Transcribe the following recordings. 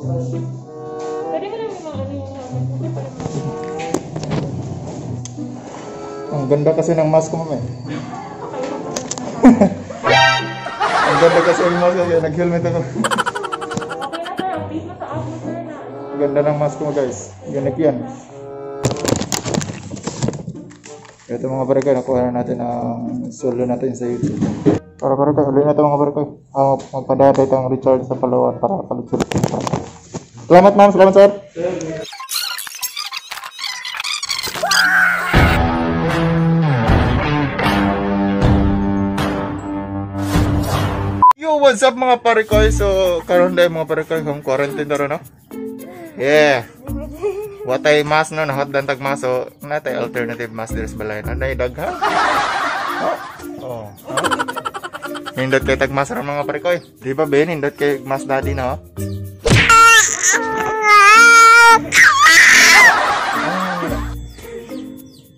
Pwede mo lang yung mga ano yung mga Ang ganda kasi ng mask ko, ma'am eh. Ang ganda kasi ng mask ko, kaya nag-helmet ako. Okay na sir, update mo sa app mo sir na ano. Ang ganda ng mask ko, guys. Unique yan. Ito mga barangay, nakuha na natin ang solo natin sa YouTube. Para barangay, ulit na ito mga barangay. Magpadala itong recharge sa Palawan para kalutsur. Salamat ma'am, salamat sir. Yo, what's up mga parikoy? So, karon dahil mga parikoy, home quarantine na ron, no? Yeah. Watay mask no, nahot dan tag mask. So, natay alternative mask diri sa balay. Nanay daghan. Oh. Oh. Nindot kay tag mask ron mga parikoy. Di ba Ben, nindot kay mask daddy no?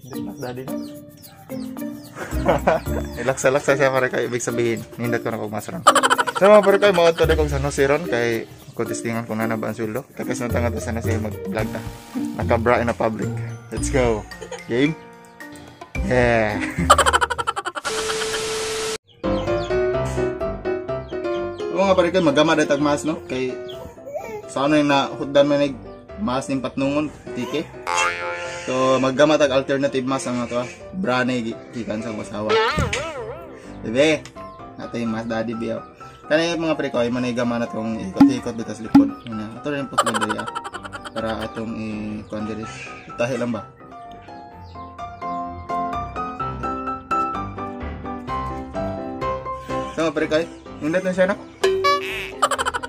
Nindot mask daddy no. Ilaksa-laksa siya parikoy, ibig sabihin nindot ko na kog mask ron. So mga parikoy, mo adto kog San Jose ron kay kontestingan kung nana ba ang sweldo. Tapos na tanga to sana siya mag-vlog na. Nakabra in a public. Let's go. Game? Yeah. Mga parikoy, magama dahil tag mask no? Kay sa ano yung nahuddan man yung mask ng patnungon, tike. So magama tag alternative mask ang ato. Bra na gikan sa asawa. Bebe, natin yung mask daddy biyaw. Kaya mga parikoy, manay gama na itong ikot-ikot dito sa likod. Ato rin po sila diri para atong i-kuan diri. Itahi lang ba? So mga parikoy, nindot na siya no?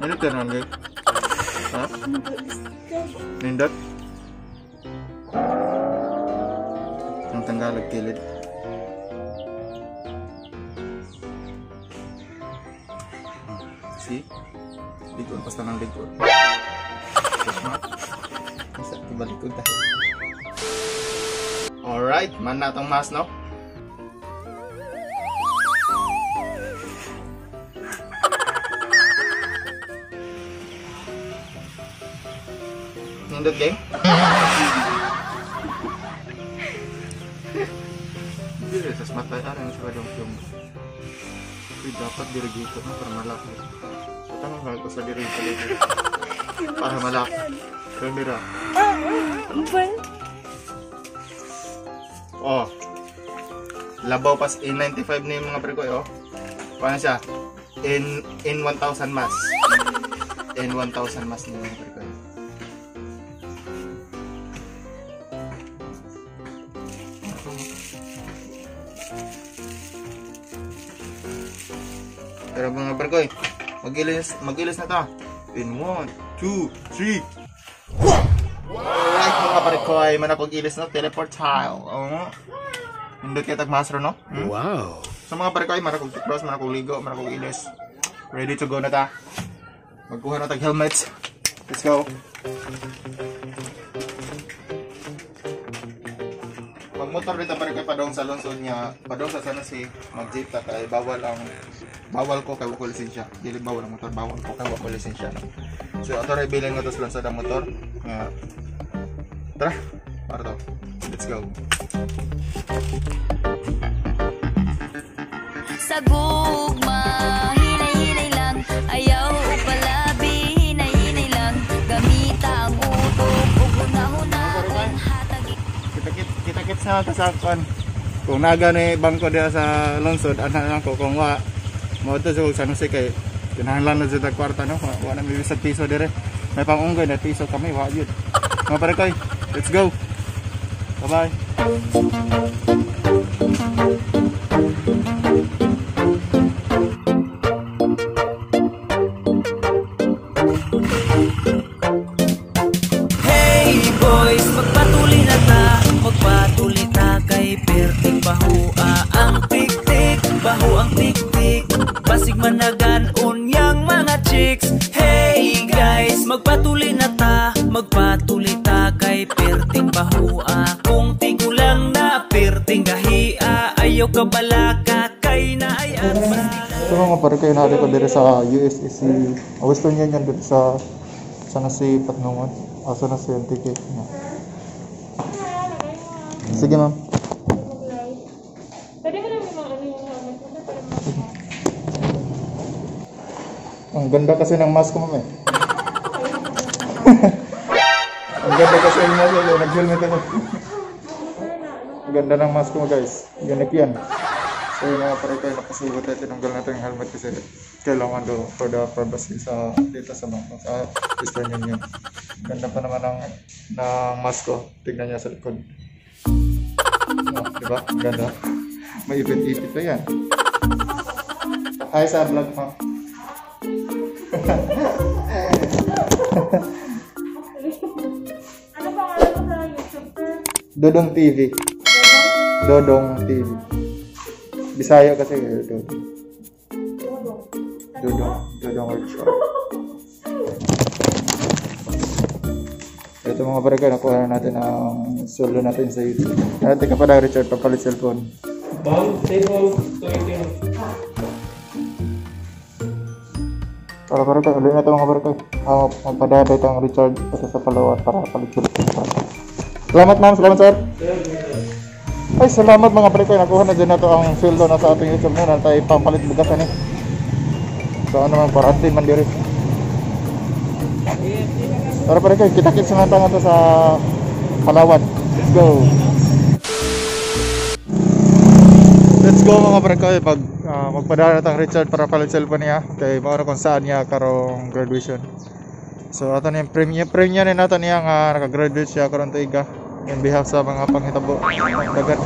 Nindot na naman guys. Ha? Nindot? Ang tanggalog kilid. See? Likod, basta ng likod. Basta, ibalikod tayo. Alright, man na itong mask, no? Nindot, gang? Hindi, sa matay, ano yung sa kadong yung uy, dapat dirigito na para malaki. Tama ko sa diri para malaki. Kamera. Oh. Labaw pas N95 na yung mga prekoy, oh. Paano siya? N1000 mas. N1000 mas na yung mga prekoy. Pero mga prekoy, magilis na ta. In 1, 2, 3. Alright mga parikoy, manapag-ilis na teleport tile. Oh. Nindot kay tag master no? Hmm? Wow. So mga parikoy, manakog toothbrush, manakog ligo, manakog ilis. Ready to go na ta. Magkuha na tag helmets. Let's go. Magmotor dito parikoy padong sa lungsod niya, padong sa San Jose, mag-jeep ta kay bawal ko kay wa ko lisensya. Dili bawal ang motor, bawal ko kay wa ko lisensya. So ato ra bilin nga to sa lungsod ang motor. Nga tara, para to. Let's go. Sa gugma, hinay-hinay lang, ayaw palabi, hinay-hinay lang, gamita ang utok ug hunahuna kung hatag. Kita-kit sa tasakon. Kung naga ni bangko diha sa lungsod, ana lang ko kung wa mo to sa San Jose kay kinahanglan na jud ang kwarta no. Wa na may bisag piso dire. May pangunggoy na piso kami, wa jud. Mga parikoy, let's go. Bye-bye. Hey boys, magpatuloy na ta, magpatuloy ta kay perting bahua ang tik-tik, bahu ang tik-tik. Basig managan unyang mga chicks. Hey guys, magpatuloy na ta, magpatuloy ta kay perting bahua. Kung tigulang na perting gahia, ayaw ka balaka kay na ay at So mga parikoy, naari ko dito sa USSC Western Union dito sa Sana si Patnungon. Asa na si MTK. Sige, ma'am. Pwede mo lang yung mga ano yung helmet mo, sir, para makita. Ang ganda kasi ng mask ko, ma'am eh. Ang ganda kasi ng mask ko. Nag-helmet ako. Ang ganda ng mask ko, guys. Unique yan. So yung mga pare kayo, nakasugot tayo. Tinanggal natin yung helmet kasi kailangan do for the privacy sa data sa bangko, sa Western Union. Ganda pa naman ng mask ko. Tignan niya sa likod. Oh, diba? Ang ganda. May ipit-ipit pa yan. Hi sa vlog mo. Ano pangalan mo sa YouTube, sir? Dodong TV. Dodong TV. Bisaya kasi eh, Dodong. Dodong. Dodong. Dodong Richard. Ito mga pare ko, nakuha na natin ang sweldo natin sa YouTube. Natin ka pa na Richard, papalit cellphone. Bang, table, 218. Para pare ko, ulit na ito mga pare ko. Magpadala itong Richard kasi sa Palawan para palit cellphone. Salamat ma'am, salamat sir. Ay, salamat mga pare ko. Nakuha na dyan na to ang sweldo na sa ating YouTube na tayo pampalit bugasan eh. So ano man, quarantine man diri. Para pare ko, kita-kits na tayo sa Palawan. Let's go. Let's go mga pare ko. Pag magpadala na tang Richard para palit cellphone niya. Kay mao na kung saan niya karong graduation. So ato ni premiere premiere ni nato niya nga nakagraduate siya karon tuiga in behalf sa mga panghitabo. Daghan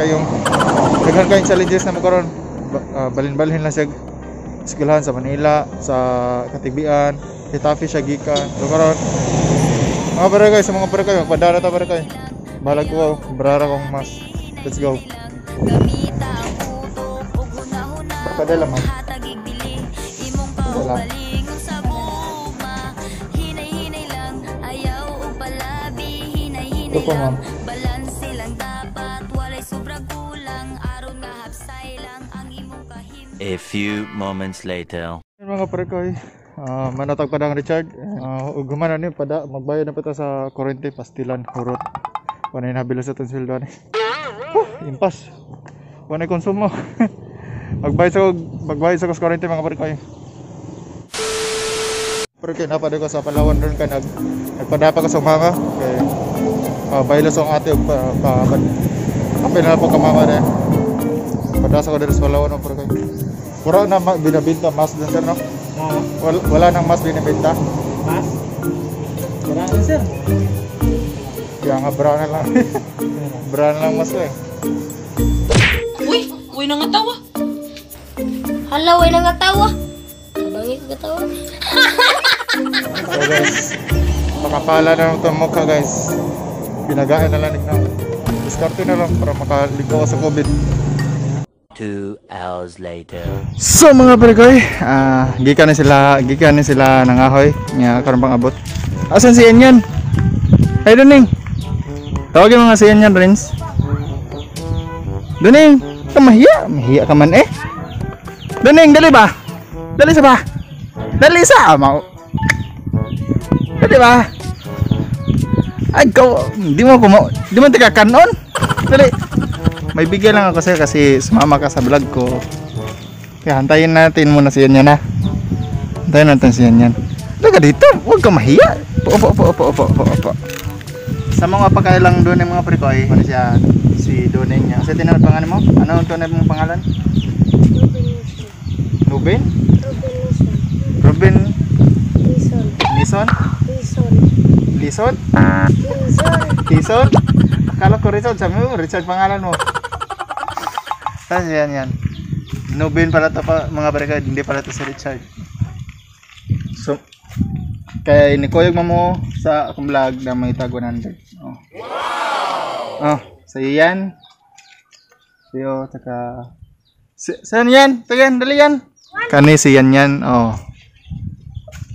kayong challenges na mo karon. Balin-balhin lang siya eskwelahan sa Manila, sa Katibian, Getafe siya gikan. So karon mga pare guys, sa mga pare kayo, magpadala ta pare kayo. Balag ko, brara kong mas. Let's go. Gamita ang utok ug hunahuna. Padala, ma'am. Hatagig dili imong Padala. kaugalingon sa gugma. Hinay-hinay lang, ayaw og palabi. Hinay-hinay Ito po, lang, ma'am. balanse lang dapat. Walay sobra kulang, aron nga hapsay lang ang imong kahim. A few moments later. Ayun, mga pare ko, manatag pa ng Richard. Ug human na ni pada magbayad na pa ta sa kuryente pastilan hurot. Wala na nabila sa itong sweldo ni. Huh, impas. Wala na konsumo. Magbayad sa kuryente mga pare ko. Pero kay napada ko sa Palawan ron ka nagpadapa ko sa mama kay baylo sa akong ate ug pa pa kapil na po ka mama rin. Padasa ko diri sa Palawan pero kay wala na binabenta mas dun sir no? Oo. Wala nang mas binibenta. Mas? Wala na, sir. Kaya nga bra na lang. Bra na lang mas eh. Uy, uy nangatawa. Hala, way nangatawa. Kabangi ko katawa. So guys, pakapala na lang itong mukha guys. Pinagaan na lang na. Diskarte na lang para makaligaw sa COVID. 2 hours later. So mga prekoy, gikan ni sila nangahoy nga karon pang abot. Asan si Enyan? Ay Duning. Tawagin mo nga si Enyan, Renz. Duning, ka mahiya, mahiya ka man eh. Duning, dali ba? Dali sa ba? Dali sa mao. Dali ba? Ay, ikaw, di mo ko di mo tika kanon. Dali. May bigyan lang ako sa'yo kasi sumama ka sa vlog ko. Kaya hantayin natin muna si Yanyan ha. Hantayin natin si Yanyan. Talaga dito, huwag ka mahiya. Opo, opo, opo, opo, opo, opo. Sa mga pagkailang doon ng mga prekoy, ano siya, si Doneng niya. Kasi tinawag pangalan mo? Ano ang tunay mong pangalan? Ruben? Ruben Ruben Lison. Nison? Lison. Lison? Lison. Lison? Akala ko Richard, sabi mo Richard pangalan mo. Tapos yan yan. Nubin pala to pa, mga barikad, hindi pala to si Richard. So, kaya inikuyog mo mo sa akong vlog na may tag 100. Oh. Wow! Oh, sa'yo yan. Sa'yo, taka... Saan yan? Ito yan, dali yan. Kani si yan yan, oh.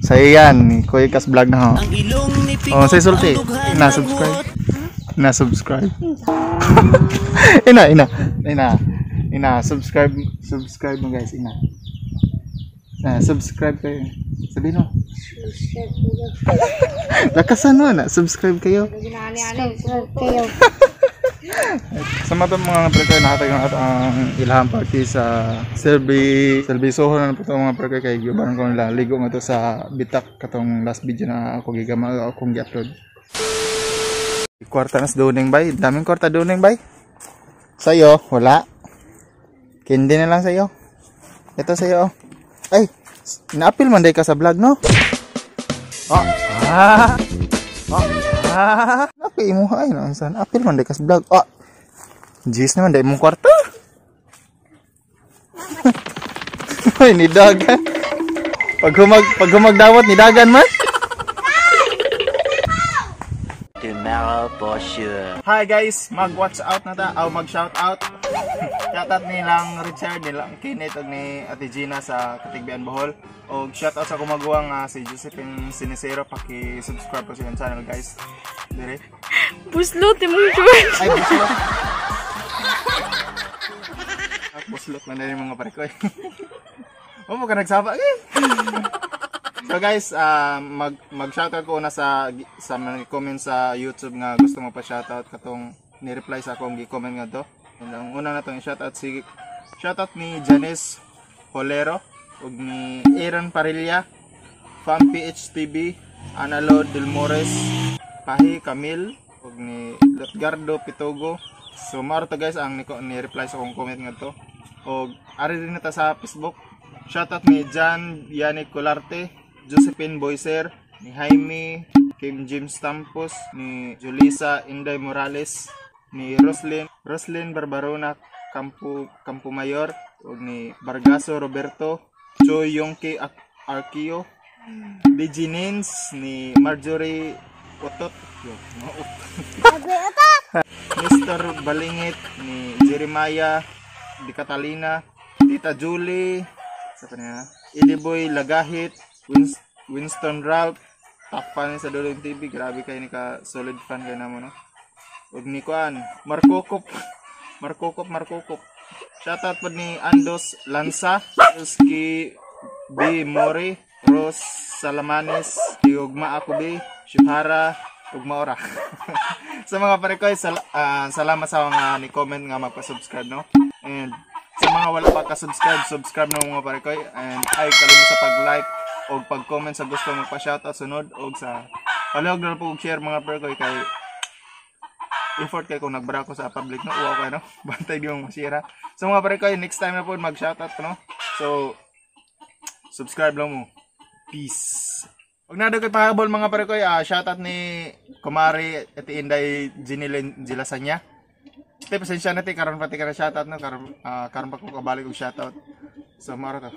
Sa'yo yan, kuyog kas vlog na ho. Ang ilong ni Oh, say sulti. ang dughan Na ng subscribe. huot. Na subscribe. Ina, ina, ina. Ina, subscribe, subscribe mo guys, ina. Na subscribe kayo. Sabihin mo. Subscribe kayo. Lakasan mo na. Subscribe kayo. Subscribe kayo. Sa mga mga pre nahatag ang ang ilahang party sa Selby Selby Soho na po ito mga pre kay giuban ko nila ligo nga to sa Bitak katong last video na ako gigama akong gi-upload. Kwarta na sa duning bay, daming kwarta duning bay. Sa'yo, wala. Kindi na lang sa'yo. Ito sa'yo. Oh. Ay, naapil man day ka sa vlog, no? Oh, ah. Oh, ah. Napil mo ay no, saan? Apil man day ka sa vlog. Oh. Jeez naman day mong kwarta. Ay, ni dagan. Pag humagdawat ni dagan man. Tomorrow for sure. Hi guys, mag-watch out na ta, aw mag-shout out. Shout out nilang Richard, nilang Kenneth ug ni Ate Gina sa Katigbian Bohol. Og shout out sa kumaguwang si Josephine Sinicero, paki-subscribe po sa iyang channel guys. Dire. Buslot, imong George. Ay, buslot. At buslot man na yung mga pare ko eh. Oh, mo ka nagsaba eh. So guys, mag shoutout ko una sa mga comment sa YouTube nga gusto mo pa shoutout katong ni-reply sa akong gi-comment nga to. And ang una na tong i-shoutout si shoutout ni Janice Holero ug ni Aaron Parilla, Fam PHTV, Analo Del Mores, Pahi Camille ug ni Lutgardo Pitogo. So mao to guys ang ni reply sa akong comment nga to. Og ari din na ta sa Facebook. Shoutout ni John Yannick Colarte, Josephine Boyser, ni Jaime, Kim James Tampos, ni Julissa Inday Morales, ni Roslyn, Roslyn Barbarona Campo Campomayor, ug ni Bargaso Roberto, Choi Yongki Arkio, Dijinins, ni Marjorie Otot, yo, mga Otot. Mr. Balingit, ni Jeremiah Di Catalina, Tita Julie, sa pa niya, Iliboy Lagahit, Winston Ralph, top fan sa Dulong TV, grabe kayo ni ka solid fan kayo namo no. Ug ni kuan, Markokop, Markokop, Markokop. Shoutout po ni Andos Lansa, Ruski B. Mori, Rose Salamanes, Ugma ako B, Shihara, Ugma Ora. Sa mga pare ko, salamat sa mga ni comment nga magpa-subscribe no. And sa mga wala pa ka-subscribe, subscribe na mga pare ko. And ay kalimot sa pag-like o pag-comment sa gusto magpa-shoutout sunod og sa palihog na po og share mga pare ko kay effort kay kung nagbara ko sa public no, uwaw kayo no, bantay di mo masira. So mga pare ko, next time na po mag-shoutout no. So subscribe lang mo. Peace. Huwag na daw kay pahabol mga pare ko, shoutout ni Kumari at Inday Jinilin Jilasanya. Te, pasensya na te, karon pati ka na shoutout no, karon karon pa ko kabalik og shoutout. So maro to.